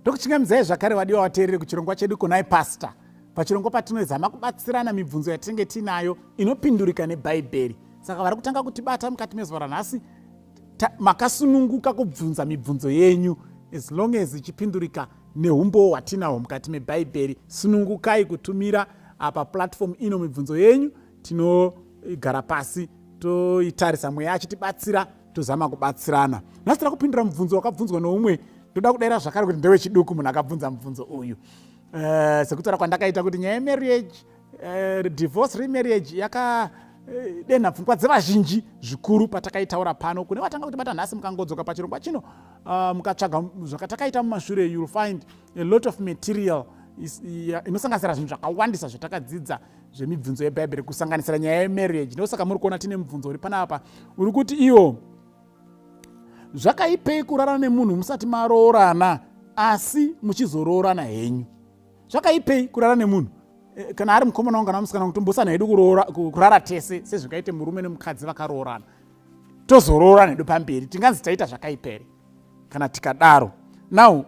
Ndokuchingamidzai zvakare vadiwa vateereri kuchirongwa chedu Kunai Pastor. Pachirongwa patinozama kubatsirana mibvunzo yatinenge tiinayo inopindurika neBhaibheri. Saka vari kutanga kutibata mukati mezuva ranhasi, makasununguka kubvunza mibvunzo yenyu as long as ichipindurika neumbowo hwatinahwo mukati mebhaibheri. Sunungukai kutumira apa platform ino mibvunzo yenyu, tinogara pasi toitarisa, mweya achitibatsira, tozama kubatsirana. Nhasi tira kupindura mubvunzo wakabvunzwa noumwe. Ndoda kudaira zvakare kuti ndewechiduku munhu akabvunza mubvunzo uyu. Sekutaura kwandakaita kuti nyaya yemarriage, divorce, remarriage yakadenha pfungwa dzevazhinji zvikuru patakaitaura pano. Kune vatanga kutibata nhasi, mukangodzoka pachirongwa chino, mukatsvaga zvakatakaita mumashure, you'll find a lot of material inosanganisira zvinhu zvakawandisa zvatakadzidza zvemibvunzo yebhaibheri, kusanganisira nyaya yemarriage. Ndosaka muri kuona tine mubvunzo uri panapa uri kuti iwo, zvakaipei kurara nemunhu musati maroorana asi muchizoroorana henyu? Zvakaipei kurara nemunhu, kana ari mukomana wangu kana musikana, kutombosana hedu kurara tese sezvingaite murume nemukadzi vakaroorana, tozoroorana hedu pamberi? Tinganzi taita zvakaipere kana tikadaro? Now,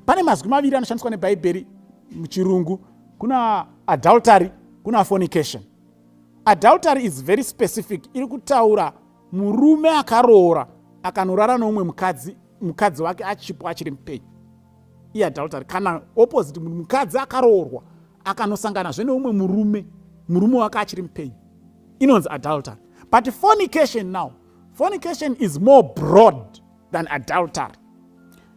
pane mazwi maviri anoshandiswa nebhaibheri muchirungu. Kuna adultery, kuna fornication. Adultery is very specific, iri kutaura murume akaroora akanorara noumwe mukadzi, mukadzi wake achipo, achiri mupenyu, iadultery. Kana opposite, mukadzi akaroorwa akanosanganazve neumwe murume, murume wake achiri mupenyu, inonzi adultery. But fornication now, fornication is more broad than adultery.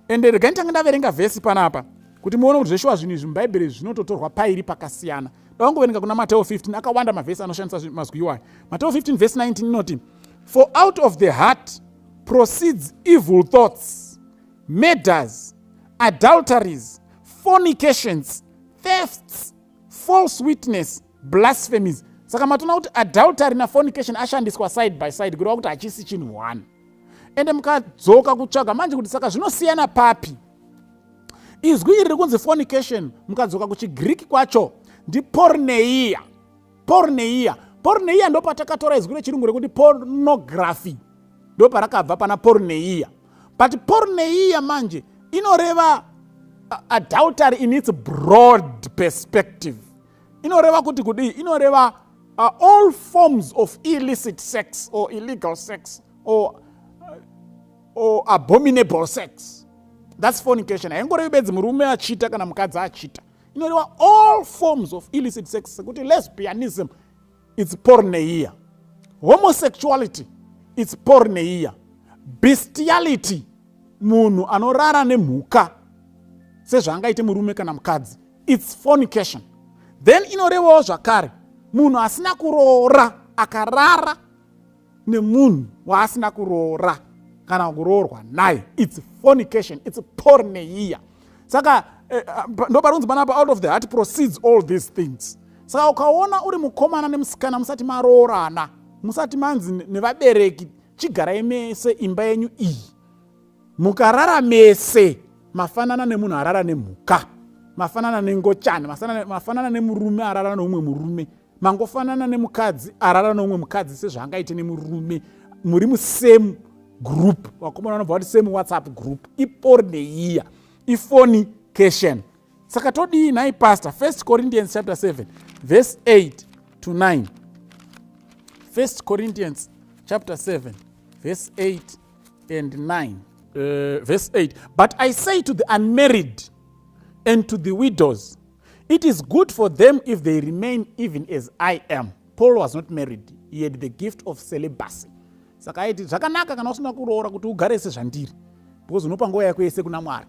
Ende regai nditange ndaverenga vhesi panapa kuti muone kuti zveshuwa zvinhu izvi mubhaibheri zvinototorwa pairi pakasiyana. Dawangoverenga kuna Mateo 15. Akawanda mavhesi anoshandisa mazwi iwayo. Mateo 15 vhesi 19 inoti, "For out of the heart proceeds evil thoughts, murders, adulteries, fornications, thefts, false witness, blasphemies." Saka matoona kuti adultery nafornication ashandiswa side by side, kureva kuti hachisi chinhu one. Ende mukadzoka kutsvaga manje kuti saka zvinosiyana papi, izwi iri rikunzi fornication, mukadzoka kuchigiriki kwacho ndiporneia. Porneia, porneia ndo patakatora izwi rechirungu rekuti pornography, ndo parakabva pana porneia. But porneia manje inoreva adultery in its broad perspective. Inoreva kuti kudii? Inoreva all forms of illicit sex or illegal sex or abominable sex. That's fornication. Haingorevi bedzi murume achiita kana mukadzi achiita, inoreva all forms of illicit sex, sekuti lesbianism, it's porneia; homosexuality, it's porneia; bestiality, munhu anorara nemhuka sezvaangaite murume kana mukadzi, it's fornication. Then inorevawo zvakare munhu asina kuroora akarara nemunhu waasina kuroora kana kuroorwa naye, it's fornication, it's porneia. Saka ndo parunzi panapa, "Out of the heart proceeds all these things." Saka ukaona uri mukomana nemusikana musati maroorana, musati manzi nevabereki chigarai mese imba yenyu iyi, mukarara mese, mafanana nemunhu arara nemhuka, mafanana nengochani, mafanana nemurume arara neumwe murume, mangofanana nemukadzi arara neumwe mukadzi sezvaangaite nemurume. Muri musame group. Vakomana vanobva vati same WhatsApp group. Iporneia, ifornication. Saka todii nhai pastor? First Corinthians chapter 7 verse 8 to 9. First Corinthians chapter 7 verse 8 and 9. Verse 8, "But I say to the unmarried and to the widows, it is good for them if they remain even as I am." Paul was not married. He had the gift of celibacy. Saka aiti zvakanaka kana usina kuroora kuti ugare sezvandiri, because unopa nguva yako yese kuna Mwari.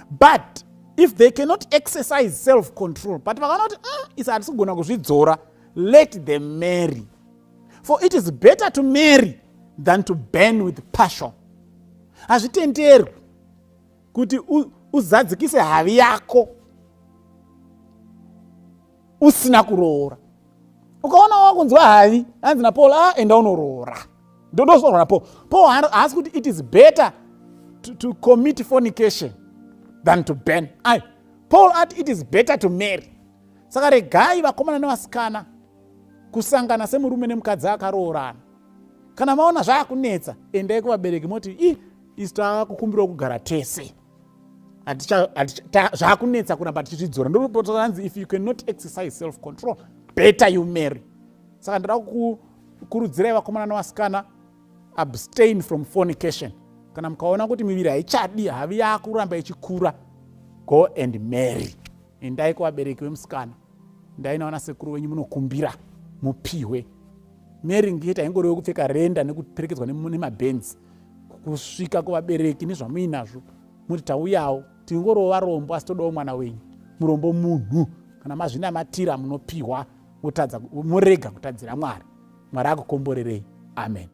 "But if they cannot exercise self control," but vakaona kuti isi hatisi kugona kuzvidzora, "let them marry, for it is better to marry than to burn with passion." Hazvitenderwi kuti uzadzikise havi yako usina kuroora. Ukaona wakunzwa havi, hanzi naPaul, a enda unoroora. Ndondozorwa naPaul. Paul haasi kuti it is better to commit fornication than to burn. Ai, Paul ati it is better to marry. Saka regai vakomana nevasikana kusangana semurume nemukadzi akaroorana. Kana maona zvaakunetsa, endai kuvabereki moti, i isu taakukumbirawo kugara tese. Zvakunetsa kuramba tichizvidzora. Ndopotanzi if you cannot exercise self control, better you marry. Saka ndoda kukurudzirai vakomana nevasikana, abstain from fornication. Kana mukaona kuti miviri haichadi, havi yakuramba ichikura, go and marry. Endai kuvabereki vemusikana, ndai nawana sekuru wenyu, munokumbira mupihwe. Marrying yet haingorewe kupfeka renda nekuperekedzwa nemabhenzi. Kusvika kuvabereki nezvamuinazvo, muti tauyawo, tingoriwo varombo asi todawo mwana wenyu. Murombo munhu. Kana mazvinamatira, munopiwa, murega kutadzira Mwari. Mwari akukomborerei. Amen.